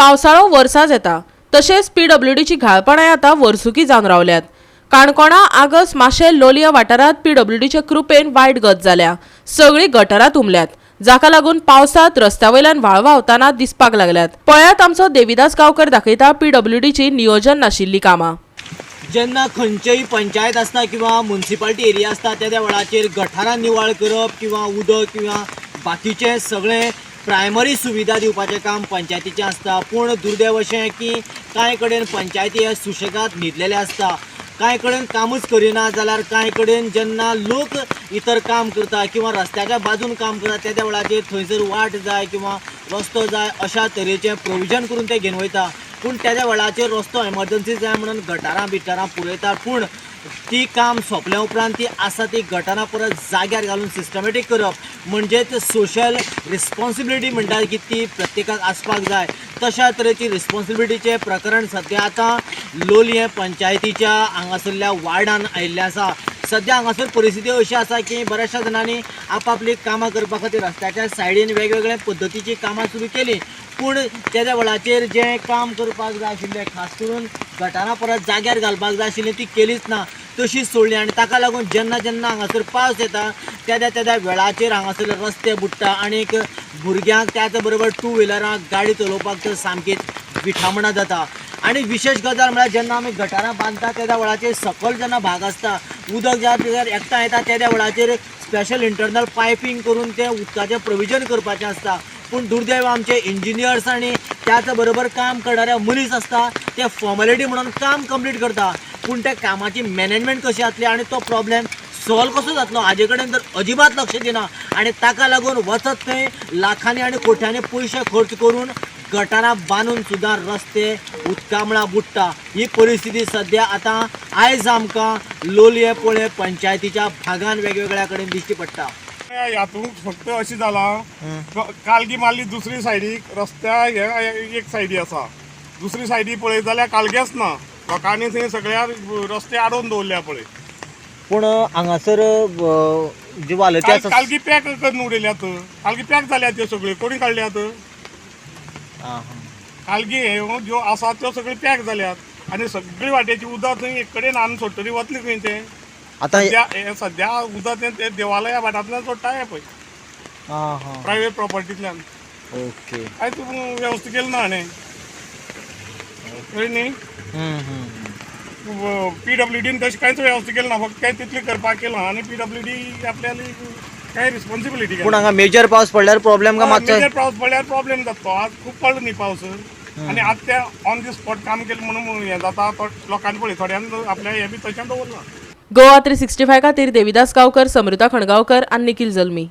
पावसाळो वर्साच येता, तशेंच पीडब्ल्यूडीची घाळपणाय आतां वर्सुकी जावन रावल्यात. काणकोणा, आगस, माशेल, लोलया वाठारांत पीडब्ल्यूडीचे कृपेन वायट गत जाल्या. सगळीं गटरां तुंबल्यात, जाका लागून पावसांत रस्त्या वयल्यान व्हाळ व्हांवतना दिसपाक लागल्यात. पळयात, आमचो देविदास गांवकर दाखयता पीडब्ल्यूडीची नियोजन नाशिल्ली कामां. जेन्ना खंयचेय पंचायत आसता किंवा मुन्सिपालिटी एरिया आसता, त्या त्या वेळाचेर गटारां निवाळ करप किंवा उदक किंवा बाकीचें सगळें प्रायमरी सुविधा दिवपाचें काम पंचायतीचें आसता. पूण दुर्दैव अशें की कांय कडेन पंचायती हे सुशेगाद न्हिदलेले आसता, कांय कडेन कामूच करिना, जाल्यार कांय कडेन जेन्ना लोक इतर काम करता किंवा रस्त्याच्या बाजून काम करता, त्या त्या वेळाचेर थंयसर वाट जाय किंवा रस्तो जाय अशा तरेचें प्रोविजन करून ते घेवन वयता. पूण तेज्या वेळाचेर रस्तो एमर्जन्सी जाय म्हणून गटारां बिटारां पुरयतात. पूण ती काम सोंपल्या उपरांत ती आसा ती गटारां परत जाग्यार घालून सिस्टमॅटीक करप म्हणजेच सोशल रिस्पॉन्सिबिलिटी म्हणटा की ती प्रत्येकाक आसपाक जाय. तशा तरेची रिस्पॉन्सिबिलिटीचें प्रकरण सद्या आतां लोलयें पंचायतीच्या हांगासरल्या वार्डान आयिल्लें आसा. सद्या हांगासर परिस्थिती अशी आसा की बऱ्याचशा जाणांनी आपापली कामां करपा खातीर रस्त्याच्या सायडीन वेगवेगळ्या पद्दतीचीं कामां सुरू केलीं. पूण तेज्या वेळाचेर जें काम करपाक जाय आशिल्लें, खास करून गटारां परत जाग्यार घालपाक जाय आशिल्लीं, ती केलीच ना, तशीच सोडली. आनी ताका लागून जेन्ना जेन्ना हांगासर पावस येता, तेद्या तेद्या वेळाचेर हांगासरले रस्ते बुडटा आनीक भुरग्यांक, त्याच बरोबर टू व्हिलरांक गाडी चलोवपाक तर सामकीच विठामणां जाता. आनी विशेश गजाल म्हळ्यार, जेन्ना आमी गटारां बांदता, तेद्या वेळाचेर सकयल जेन्ना भाग आसता, उदक ज्या जाग्यार एकठांय येता, तेद्या वेळाचेर स्पेशल इंटरनल पायपींग करून तें उदकाचें प्रोविजन करपाचें आसता. पूण दुर्दैव, आमचे इंजिनियर्स आनी त्याच बरोबर काम करणारे मनीस आसता, ते फॉर्मेलिटी म्हणून काम कंप्लीट करता. पूण त्या कामाची मॅनेजमेंट कशी जातली आनी तो प्रॉब्लेम सॉल्व कसो जातलो, हाजे कडेन तर अजिबात लक्ष दिना. आनी ताका लागून वचत थंय लाखांनी आनी कोट्यांनी पयशे खर्च करून गटारां बांदून सुद्दां रस्ते उदकामळा बुडटा. ही परिस्थिती सद्या आतां आयज आमकां लोलयें पोळें पंचायतीच्या भागान वेगवेगळ्या कडेन दिश्टी पडटा. हातूंत फक्त अशें जालां, कालगी मारली दुसरी सायडीक, रस्त्या हे एक सायडी आसा, दुसरी सायडी पळयत जाल्यार कालगेच ना. लोकांनी थंय सगळ्या रस्ते आडोवन दवरल्या पळय. पूण हांगासर जी वालोची आसा कालगी पॅक करून उडयल्यात, कालगी पॅक जाल्या त्यो सगळ्यो. कोणी काडल्यात कालगी? हे ज्यो आसा त्यो सगळ्यो पॅक जाल्यात आनी सगळी वाटेची उदक थंय एक कडेन हाडून सोडटली, वतली खंय तें? आतां सद्या हे सद्या उदक तें देवालया भाटांतल्यान सोडटा हे पळय, प्रायवेट प्रॉपर्टींतल्यान. ओके. काय तूं वेवस्था केली ना हाणें, कळ्ळें न्ही? पीडब्ल्यूडीन तशें कांयच वेवस्था केली ना, फक्त काय तितली करपाक केलां आनी पीडब्ल्यूडी आपल्याली काय रिस्पॉन्सिबिलिटी. पूण हांगा मेजर पावस पडल्यार प्रॉब्लेम काय मातसो? मेजर पावस पडल्यार प्रॉब्लेम जाता तो. आज खूब पडलो न्ही पावस आनी आतां ते ऑन the spot काम केलें म्हणून हें जाता. लोकांनी पळय, थोड्यांनी आपल्या हें बी तशें दवरलां. गोवा 365 खातीर देविदास गांवकर, समृता खणगांवकर आनी निखिल जल्मी.